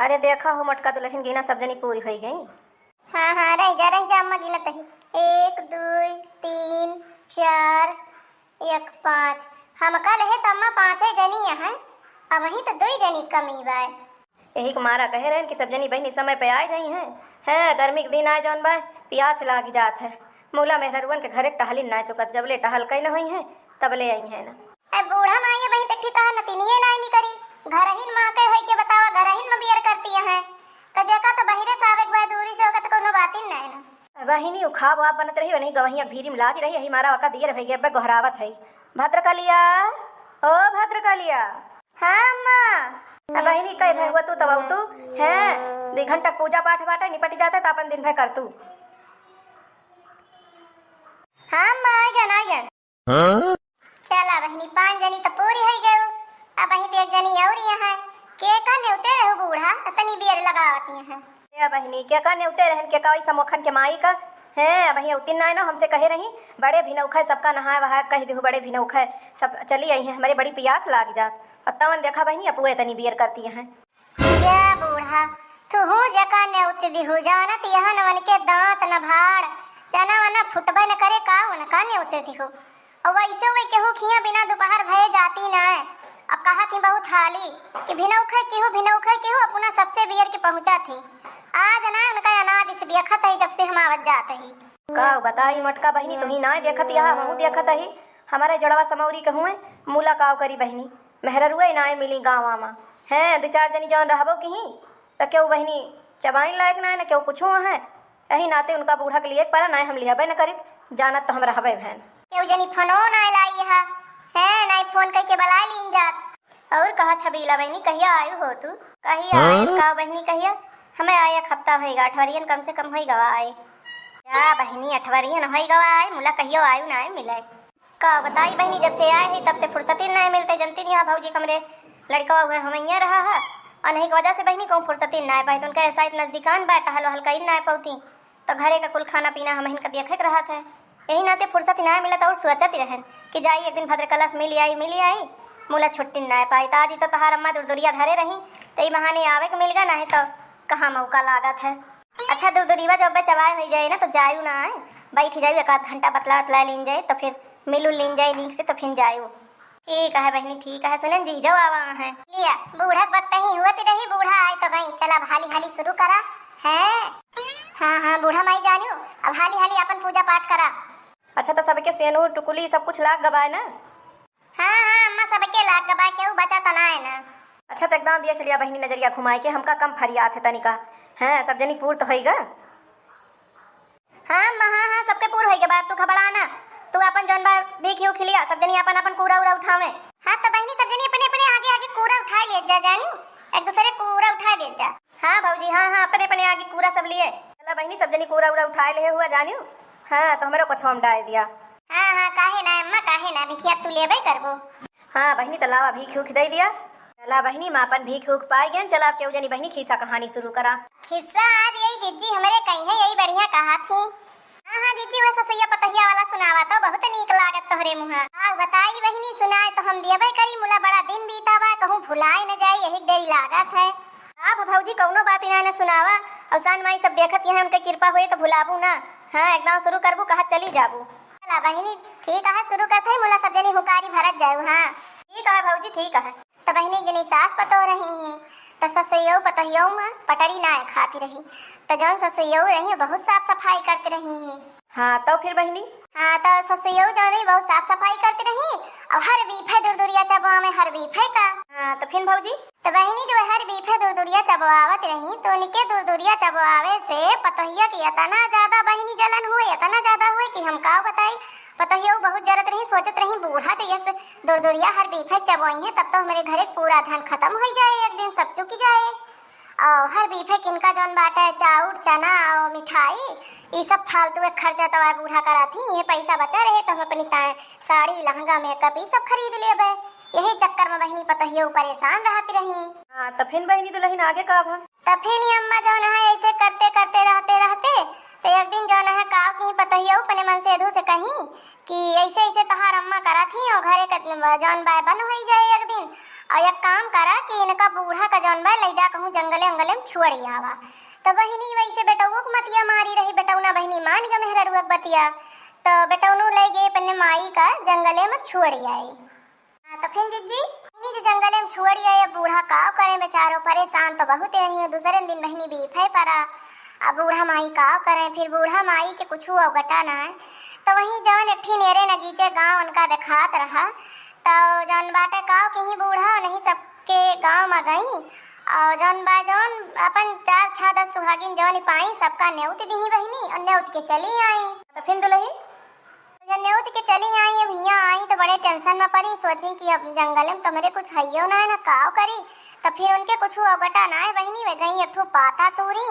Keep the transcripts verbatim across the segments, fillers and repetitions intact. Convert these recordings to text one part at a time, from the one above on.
अरे देखा हो मोटका दुलहिन, गिना सब जनी पूरी होइ गई। हाँ, हाँ, रहि जा, रहि जा, अम्मा गिनत ही। एक, दुइ, तीन, चार, एक, पाँच। हमका लहे त अम्मा पाँचे जनी अहैं, अबहीं त दुइ जनी कमी बाय। यही के मारा कहे रहेन कि सब जनी बहिनी समय पे आइ जइहैं। हैं, गर्मी के दिन आए जौन बाय, पियास लागि जात है। मूला मेहररुअन के घरे टहलिन नाय चुकत, जबले टहल कइ न होइहैं, तबले अइहैं न। ए बूढ़ा माई, अबहीं तक ठिकाना नतिनिये नाय निकरी। घरहिन मा के होई के बतावा, घरहिन मा बियर करती हैं। त जेका त बहिरे से आवे के बाद दूरी से ओका त कौनो बातिन नाय ना। बहिनी उखाब आप बनत रही, वही गवहिया भीरी में लागी रही, यही मारा ओका दियर भई गे, अब्बे गोहरावत है। भद्रकालिया, ओ भद्रकालिया। हाँ अम्मा। अब बहिनी कई भई हुआ तू तब तू, हैं, दो घंटा पूजा पाठ बाटे, निपट जाते त अपन दिन भर कर तू। हाँ अम्मा, आ गया ना, आ गया। हाँ? चला बहिनी, पाँच जनी त पूरी होइ गयो, अबहीं त एक जनी अउर यहाँ है। के का नेवते रहो बूढ़ा, अतनी बेर लगावत यहाँ। ए बहिनी, के का नेवते रहन, के का वही समोखन के माई का? हैं, अबहीं अउतिन नाय ना, हमसे कहे रही, बड़े भिनौखे सबका नहाए वहाए कहि दिहु, बड़े भिनौखे सब चली अइहैं, हमरे बड़ी पियास लागि जात। और तवन देखा बहिनी, अपुए तनी बेर करती हैं। या बूढ़ा, तुहू जेका नेवत दिहु, जानत यहन वनके दाँत न भाड़, चना वना फुटबे न करे का, उनका नेवत दिहु। और वैसे वे केहू खिया बिना दुपहर भये जाती नाय। अब कहत ही बहुत हाली कि भिनौखे केहू, भिनौखे केहू, अपना सबसे बियर के पहुँचा थी। आज ना उनका अनादि से देखत ही, जब से हम आवत जात ही। का बताई मोटका बहिनी, तुही नाय देखत यहा, हमहू देखत ही। हमरे जोड़वा समौरी के हुए, मूला काव करी बहिनी। मेहररुए नाय मिली गाँवा मा। हैं, दो चार जनी जौन रहबो किहीं, त केहू बहिनी चबाइन लायक नाय, न केहू कुछो है। यही नाते उनका बूढ़ा के लिए परा नाय हम लिहबे न करित, जानत त हम रहबे भैन। केहू जनी फोनो नाय लाई हा, हैं, नाय फोन कइके बलाय लीन जात। और कहा छबीला बहिनी, कहिया आयु हो तू? कहिया आयु हाँ? का बहिनी कहिया? हमें आए एक हफ्ता होइगा, अठवरियन कम से कम होइगा आए। या बहिनी, अठवरियन होइगा आए, मुला कहियो आयु नाय मिले। का बताई बहिनी, जब से आए ही तब से फुर्सतिन नाय मिलते। जनती नहीं, हाँ भौजी कमरे लड़का हुए हमैया रहा है, और नहीं की वजह से बहिनी कहूँ फुर्सतिन नाय पाई। तो उनका ऐसा इतना नजदीकान बा, टहल वहल कइन नाय पौती, तो घरे का कुल खाना पीना हमहिन का देखे के रहत है। यही नाते फुर्सत नाय मिलत और सोचत रहन कि जाई एक दिन भद्रकलश मिल आई, मिल आई, मुला छुट्टी नाय पाई। तो आज ही तो तहार अम्मा दुरदुरिया धरे रही, तो ई बहाने आवे के मिल गा, नहीं तो कहाँ मौका लागत है। अच्छा, दुरदुरीवा जब बे चबाए होई जाए ना, तो जायू ना आए, बैठ जायू, एक आध घंटा बतला बतला लीन जाए, तो फिर मिलू लीन जाए नीक से, तो फिर जायू। ठीक है बहिनी, ठीक है। सुनन जी, जो आवा है। लिया, बूढ़ा के बतही हुआ ती रही, बूढ़ा आए तो गई। चला, अब हाली हाली शुरू करा। हैं? हाँ, हाँ, बूढ़ा माई जानियो, अब हाली हाली अपन पूजा पाठ करा। अच्छा, तो सबके सेनूर, टुकुली, सब कुछ लाग गबाए ना? हाँ, हाँ, अम्मा, सबके लाग गबाए, केहू बचा तो ना है ना। अच्छा, तो एकदम देख लिया बहिनी, नजरिया घुमाए के, हमका कम फरियात है तनिका। हैं, सब जनी पूर तो होइगा। हाँ, अम्मा, हाँ, हाँ, सबके पूर होइगा बा, तू घबरा ना। तू अपन जौन बा भीख यूख लिया, सब जनी अपन अपन कूरा उरा उठावे। हाँ, तो बहिनी, सब जनी अपने अपने आगे आगे कूरा उठाए ले जा, जानी, एक दूसरे कूरा उठाए दे जा। हाँ भौजी, हाँ, हाँ, अपने अपने आगे कूरा सब लिए। चला बहिनी, सब जनी कूरा उरा उठाए ले हुआ, जानियो। हाँ, तो हमरो कुछ हम डाल दिया। हाँ, हाँ, काहे ना अम्मा, काहे ना, भिखिया तू लेबे करबो। हाँ बहिनी, त लावा भीख उख दे दिया। चला बहिनी, माँ अपन भीख उख पाए गए, चला अब केहू जनी बहिनी खिस्सा कहानी शुरू करा। खिस्सा आज यही जिज्जी हमरे कही है, यही बढ़िया कहा थी। हाँ, हाँ, जिज्जी, वह ससुइया पतहिया वाला सुनावा तो बहुत नीक लागत तोहरे मुँहा। हाँ, बताई बहिनी, सुनाए तो हम दियबे करी, मुला बड़ा दिन बीता बा, कहूँ भुलाए न जाई, यही देरी लागत है। हाँ, भ-, भौजी, कौनो बात ही ना, न सुनावा, अवसान माई सब देखत यहाँ, उनके कृपा होए तो भुलाबू ना। हाँ, एकदम शुरू करबू, कहा चली जाबू। चला बहिनी, ठीक है, शुरू करत है, मुला सब जनी हुकारी भरत जाऊ। हाँ, ठीक है भौजी, ठीक है। त बहिनी जनी सास पतोह रही ही, त ससुइयौ पतोहियौ मा पटरी नाय खाती रही। त जौन ससुइयौ रही, बहुत साफ सफाई करती रही ही। हाँ, तो फिर बहिनी? हाँ, त ससुइयौ जौन रही, बहुत साफ सफाई करती रही। और हर बीफे दुरदुरिया चबवावे, हर बीफे का। हाँ, तो फिर भौजी? त बहिनी जो हर बीफे दुरदुरिया चबवावत रही, तो उनके दुरदुरिया चबवावे से पतोहिया की इतना ज्यादा बहिनी जलन हुए, इतना ज्यादा हुए कि हम का बताई। पतोहियौ बहुत जरत रही, सोचत रही, बूढ़ा जइया से दुरदुरिया हर बीफे चबोई है, तब तो हमरे घरे क पूरा धन खतम होइ जाए, एक दिन सब चुकि जाए। और हर बीफे किनका जौन बाटे चाउर, चना और मिठाई, ई सब फालतू के खर्चा तो आए बूढ़ा करात ही, ये पैसा बचा रहे तो हम अपनी ताए साड़ी, लहंगा, मेकअप, ई सब खरीद लेबे। यही चक्कर में बहिनी पतोहियौ परेशान रहती रही। हाँ, तो फिर बहिनी दुलहिन आगे का भा? त फिर ई अम्मा जौन है ऐसे करते करते रहते रहते, तो एक दिन जौन है काव की पतोहियौ अपने मन से अधू से कही कि ऐसे ऐसे तहार अम्मा करत ही और घरे क जौन बाय बन होई जाए एक दिन, और एक काम करा कि इनका बूढ़ा का जौन बा, लइ जा कहूँ जंगले उंगले में छोड़ि आवा। तो बहिनी वैसे बेटउओ के मतिया मारी रही, बेटउना बहिनी मान गए मेहररुआ के बतिया। तो बेटउनो लइ गए अपने माई का जंगले में छोड़ि आई। हाँ, तो फिर जिज्जी, बहिनी जे जंगले में छोड़ि आई, अब बूढ़ा काव करे बेचारो, परेशान तो बहुत रही। दूसरे दिन बहिनी बीफे परा, अब बूढ़ा माई काव करे, फिर बूढ़ा माई के कुछ अवगटा ना है। तो वहीं जौन एक ठिन एरे नगीचे गाँव उनका देखात रहा, तो जौन बाटे काव किहीं बूढ़ा नहीं सबके गाँव में गई, और जौन बा जौन अपन चार छह दस सुहागिन जौन पाई सबका नेउत दिही बहिनी, और नेउत के चली आई। तो फिर दुलहिन जब नेउत के चली आई, अब हियाँ आई तो बड़े tension में परी, सोची कि अब जंगल में तो हमरे कुछ हइयो ना है, ना काव करी। तो फिर उनके कुछ अवगटा ना है बहिनी, वे गई एक ठो पाता तूरी,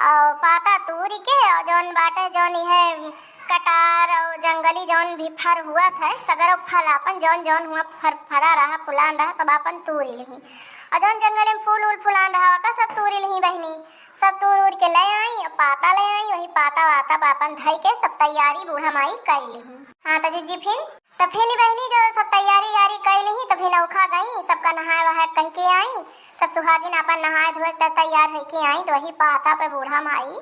और पाता तूरी के और जौन बाटे जौन यह कटार और जंगली जौन भी फर हुआ था, सगरो फल आपन जौन जौन हुआ फर फरा रहा, फुलान रहा, सब आपन तूरी लिही। और जौन जंगल में फूल उल फुलान रहा का सब तूरी लिही बहिनी। सब तूर उर के ले आई, अब पाता ले आई, वही पाता वाता आपन धई के सब तैयारी बूढ़ा माई कई लिही। हाँ तो जिज्जी फिर, तो फिर बहिनी जो सब तैयारी यारी कई लिही, तो फिर नौखा गई, सबका नहाए वहाए कह के आई, सब सुहागिन आपन नहाए धोए के तैयार होके आई, तो वही पाता पे बूढ़ा माई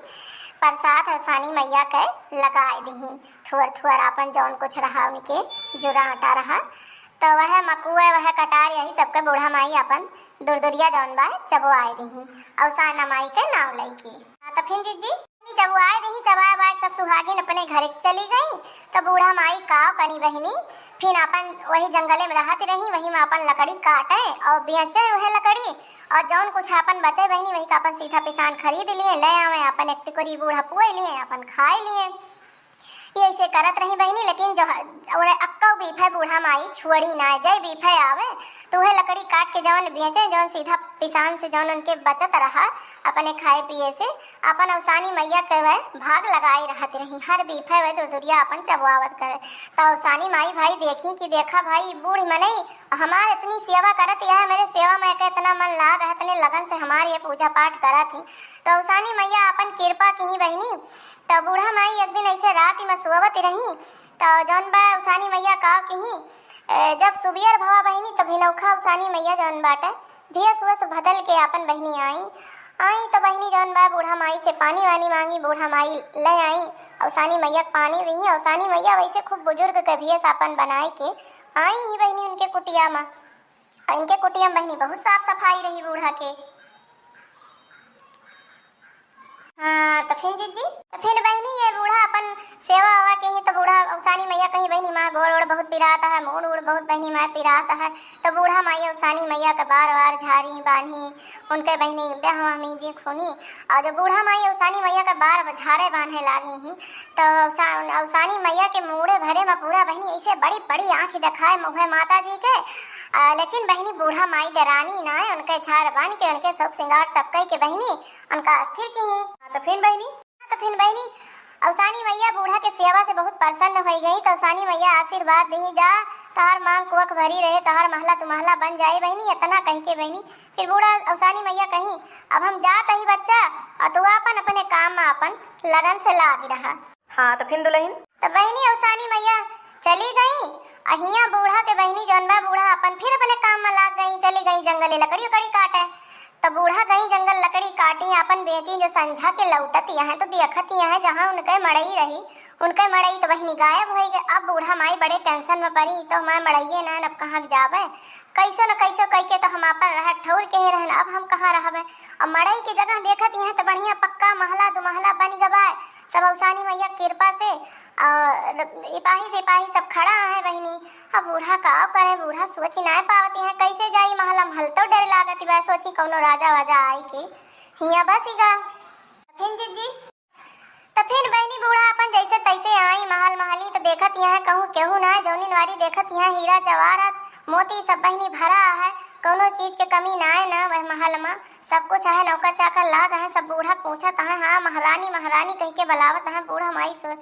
प्रसाद औसानी मैया के लगाए दिही, थुअर थुअर आपन जौन कुछ रहा उनके जुरा आटा रहा, तो वह मकुए वह कटार यही सबके बूढ़ा माई आपन दुरदुरिया जौन बा चबवाए दिही, औसाना माई के नाव लइके। हाँ, तो फिर जिज्जी, चबुआए दिही, चबाए बाए सब सुहागिन अपने घरे चली गई। तो बूढ़ा माई काव करी बहिनी, फिर आपन वही जंगले में रहत रही, वही में आपन लकड़ी काटे और बेचे वह लकड़ी, और जौन कुछ आपन बचे बहिनी, वही का आपन सीधा पिसान खरीद लिए, ले आवे, आपन एक टुकड़ी बूढ़ा पुए लिए, आपन खाए लिए। ये ऐसे करत रही बहिनी, लेकिन जो ह-, उन्हें अक्कौ बीफे बूढ़ा माई छोड़ी ना, जय बीफे आवे, तो वह लकड़ी काट के जौन बेचे, जौन सीधा पिसान से जौन उनके बचत रहा, अपने खाए पिए से, अपन औसानी मैया के वह भाग लगाई रहत रही। हर बीफे वह दुरदुरिया अपन चबवावत करे। तो औसानी माई भाई देखी कि देखा भाई, बूढ़ मनई हमार इतनी सेवा करत, यह मेरे सेवा में के इतना मन लाग है, इतने लगन से हमार ये पूजा पाठ करत ही। तो औसानी मैया अपन कृपा की बहिनी, तो बूढ़ा माई एक दिन ऐसे रात में सोवत रही, तो जौन बा औसानी मैया का किही, ए, जब सुबियर भवा बहिनी, तो भिनौखा औसानी मैया जौन बाटे, भेष वेष बदल के आपन बहिनी आई। आई तो बहिनी जौन बा बूढ़ा माई से पानी वानी मांगी, बूढ़ा माई ले आई, औसानी मैया के पानी दिही। औसानी मैया वैसे खूब बुजुर्ग के भेष आपन बनाए के आई ही बहिनी उनके कुटिया में। और इनके कुटिया में बहिनी बहुत साफ सफाई रही बूढ़ा के। हाँ, तो फिर जिज्जी, तो फिर बहिनी ये बूढ़ा अपन सेवा आवा के ही, तो बूढ़ा औसानी मैया कही, "बहिनी माँ गोड़ ओड़ बहुत पिरात है, मूड़ उड़ बहुत बहिनी माँ पिरात है।" तो बूढ़ा माई औसानी मैया के बार बार झारी बांधी, उनके बहिनी देह मीजी खूनी। और जब बूढ़ा माई औसानी मैया के बार झारे बांधे लागी ही, तो औसा-, औसानी मैया के मूड़े भरे में पूरा बहिनी ऐसे बड़ी बड़ी आँख दिखाए मुँहे माता जी के। आ, लेकिन बहिनी बूढ़ा माई डरानी ना है, उनके झार बांध के, उनके शौक श्रृंगार सब कई के बहिनी उनका अस्थिर की ही। हाँ, तो फिर बहिनी, हाँ, तो फिर बहिनी, औसानी मैया बूढ़ा के सेवा से बहुत प्रसन्न हो गई। तो औसानी मैया आशीर्वाद दी, "जा, तहार मांग कुअख भरी रहे, तहार महला दुमहला बन जाए बहिनी," इतना कह के बहिनी। फिर बूढ़ा औसानी मैया कही, "अब हम जात ही बच्चा, और तू आपन अपने काम में आपन लगन से लाग रहा।" हाँ, तो फिर दुलहिन? तो बहिनी औसानी मैया चली गई। अहिया बूढ़ा के बहिनी जौन बा, बूढ़ा अपन फिर अपने काम में लाग गई, चली गई जंगले लकड़ी उकड़ी काटे। तो बूढ़ा गई जंगल लकड़ी काटी, अपन बेची जो संझा के लौटत यहाँ तो देखत यहाँ जहाँ उनके मड़ई रही, उनके मड़ई तो बहिनी गायब हो गए। अब बूढ़ा माई बड़े tension में पड़ी, "तो मैं मड़इये ना, अब कहाँ जावे?" कैसो न कैसो कह के तो हम आपन रह ठौर के ही रहन, अब हम कहाँ रहबे? अब मड़ई के जगह देखत यहाँ तो बढ़िया पक्का महला दुमहला बन गवा है, सब औसानी मैया के कृपा से। और इपाही सिपाही सब खड़ा है बहिनी। अब बूढ़ा का करे, बूढ़ा सोच ना पावती है कैसे जाई महला, महल तो डर लागत बा, सोची कौनो राजा वाजा आई के हिया बसी गा। फिर जिज्जी, तो फिर बहिनी बूढ़ा अपन जैसे तैसे आई महल महली, तो देखत यहाँ कहूँ केहू ना है, जौनी नवारी देखत यहाँ हीरा जवाहरात मोती सब बहिनी भरा है, कौनो चीज के कमी ना है ना वह महल में, सब कुछ है, नौकर चाकर लाग है, सब बूढ़ा पूछत है, हाँ महारानी महारानी कह के बुलावत है। बूढ़ा माई सो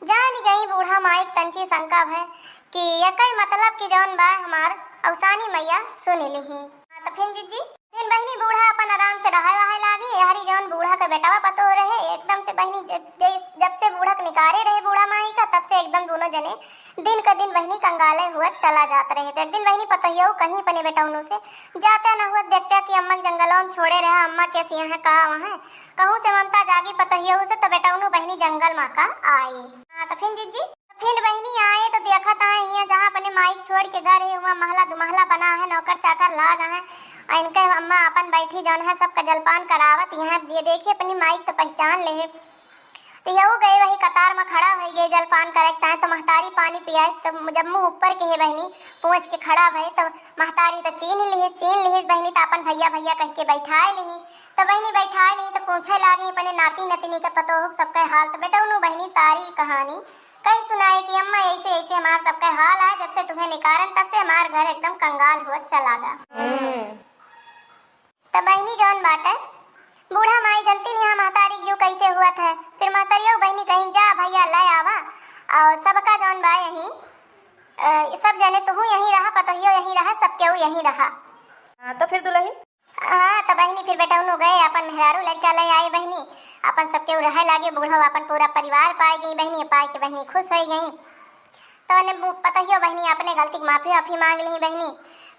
जान गई, बूढ़ा माई के तंची शंका भय कि यकई मतलब कि जौन बा हमार औसानी मैया सुन लिही। हाँ, तो फिर जिज्जी, फिर बहिनी बूढ़ा अपन आराम से रहे वहे लागी। यहरी जौन बूढ़ा के बेटवा पतोह रहे, एकदम से बहिनी ज-, ज-, जब से बूढ़ा के निकारे रहे बूढ़ा माई का, तब से एकदम दोनों जने दिन क दिन बहिनी कंगाले हुआ चला जात रहे। तो एक दिन बहिनी पतोहियो कहीं अपने बेटौनू से जाते न हुआ, देखते कि अम्मा के जंगलवा में छोड़े रहा, अम्मा के सिया है का वहाँ कहूँ से ममता जागी पतोहियो से, तो बेटौनू बहिनी जंगल मा का आई। हाँ, तो फिर जीजी, फिर बहिनी आए तो देखत है हियाँ जहाँ अपने माई छोड़ के घर है, वहाँ महला दुमहला बना है, नौकर चाकर लाग है। और इनके अम्मा अपन बैठी जौन है सबका जलपान करावत, यहाँ ये देखी अपनी माई तो पहचान ले। तो यहू गए वही कतार में खड़ा होइ गए जलपान करे के ताईं, तो महतारी पानी पियास, तो जब मुँह ऊपर के है बहिनी, पूछ के खड़ा भए, तो महतारी तो चीन्ह लिहिस, चीन्ह लिहिस बहिनी, तो अपन भैया भैया कह के बैठाए लिही। तो बहिनी बैठाए लिही, तो पूछे लागी अपने नाती नतिनी के पतोह सबके हाल। तो बेटौनू बहिनी सारी कहानी कही सुनाई कि अम्मा ऐसे ऐसे हमार सबके हाल है, जब से तुम्हें निकारन तब से हमार घर एकदम कंगाल हुआ चला गा। हम्म। त बहिनी जौन बाटे, बूढ़ा माई जनती नहीं है महतारी के जो कैसे हुआ था। फिर महतरियो बहिनी कहीं जा भैया ले आवा, और सबका जौन बा यहीं, अ, सब जने तुहू यहीं रहा, पतोहियो यहीं रहा, सब केहू यहीं रहा। हाँ, तो फिर दुलहिन? हाँ, तो बहिनी फिर बेटौनू गए अपन मेहरारू लड़का ले आए बहिनी, अपन सब केहू रहे लागे, बूढ़ो अपन पूरा परिवार पाए गई बहिनी, पाए के बहिनी खुश हो गई। तो ने बु-, पतोहियो बहिनी अपने गलती के माफी वाफी मांग ली बहिनी।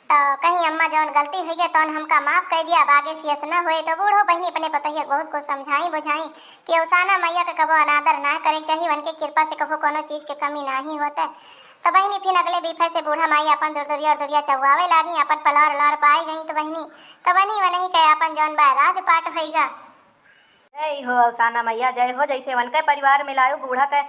तो कहीं अम्मा जौन गलती हुई गई तौन हमका माफ कर दिया, अब आगे से ऐसा न होए। तो बूढ़ो बहिनी अपने पतोहिया के बहुत कुछ समझाई बुझाई कि औसाना मैया के कबो अनादर ना करे के चाहिए, उनके कृपा से कबो कोनो चीज के कमी नाही होते। तो बहिनी फिर अगले बीफे से बूढ़ा माई अपन दुरदुरिया उरदुरिया चौवावे लागी, अपन पलार उलार पाए गई। तो बहिनी, तो बहिनी वनही के अपन जौन बा राजपाट होइगा। जय हो औसाना मैया, जय हो। जैसे उनके परिवार मिलायो, बूढ़ा के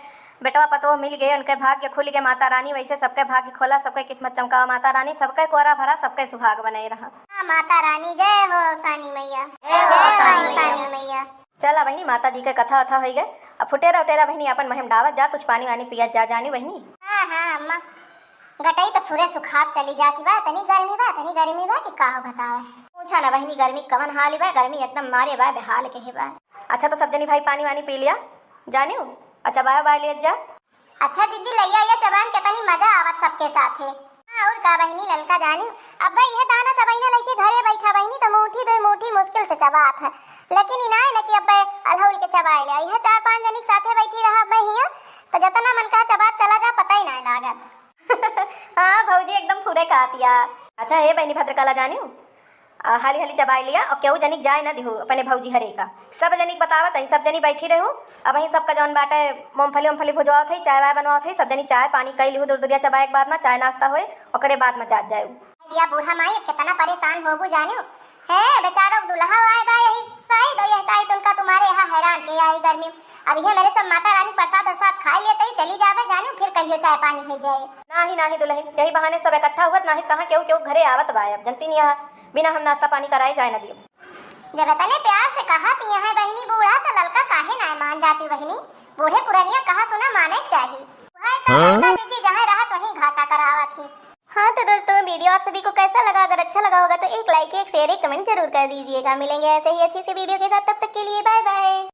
बेटवा पतोह मिल गए, उनके भाग्य खुल गए माता रानी, वैसे सबके भाग्य खोला, सबके किस्मत चमकावा माता रानी, सबके कोरा भरा, सबके सुहाग बनाए रहा। हाँ, माता रानी, जय हो औसानी मैया, जय हो औसानी मैया। चला बहिनी, माता जी के कथा वथा होई गए, अब फुटेरा उटेरा बहिनी अपन महिम डावत जा, कुछ पानी वानी पियत जा जानी बहिनी। हाँ, हाँ अम्मा, गटई तो पूरे सुखात चली जाती बा, तनी गर्मी बा, तनी गर्मी बा कि का हो बतावे। पूछा ना बहिनी, गर्मी कवन हाल बा, गर्मी एकदम मारे बा, बेहाल के ही बा। अच्छा तो सब जनी भाई पानी वानी पी लिया जानियो, अच्छा बाय बाय लियत जा। अच्छा जीजी, लइया या चबान के तनी मजा आवत सबके साथे। हाँ, और का बहिनी ललका जानियो, अब यह दाना चबैना लइके घरे बैठा बहिनी तो मूठी दो मूठी मुश्किल से चबात है, लेकिन इनाय न कि अब अलहौल के चबाए ले, यह चार पांच जनी के साथे बैठी रहा अब हिया तो जतना मन का चबात चला जा, पता ही ना लागत। हाँ भौजी, एकदम फुरे कहतिया। अच्छा हे बहिनी भद्रकला जानियो, आ, हाली हाली चबाई लिया और केहू जनिक जाए ना दिहू अपने भौजी हरे का। सब जनिक बतावत है, सब जनी बैठी रहू। अब वहीं सबका जौन बाटे मूंगफली उमफली भुजवावत है, चाय वाय बनवावत है, सब जनी चाय पानी कई लिहू, दुरदुरिया चबाए के बाद में चाय नाश्ता होए, ओकरे बाद में जात जाए। या बूढ़ा माई कितना परेशान होबू जानियो। हे बेचारो दुल्हा आए बा यही साइड और यह साइड उनका तुम्हारे यहाँ हैरान के आई गर्मी। अब ये मेरे सब माता रानी प्रसाद वरसाद खाए लेते ही चली जावे जानियो, फिर कहियो चाय पानी हो जाए। नाही, नाही दुलहिन, यही बहाने सब इकट्ठा हुअत, नाही कहाँ केहू, केहू घरे आवत बा। अब जनती नहीं यहाँ, बिना हम नाश्ता पानी कराए जाए न दियो। जब इतने प्यार से कहा थी यहाँ बहिनी बूढ़ा, तो ललका काहे ना मान जाती बहिनी? बूढ़े पुरनिया कहा सुना माने के चाही। वह तो हाँ? ललका दीदी जहाँ रहत वहीं घाटा करावत ही। हाँ तो दोस्तों, वीडियो आप सभी को कैसा लगा? अगर अच्छा लगा होगा तो एक लाइक, एक शेयर, एक कमेंट जरूर कर दीजिएगा। मिलेंगे ऐसे ही अच्छी सी वीडियो के साथ, तब तक के लिए बाय बाय।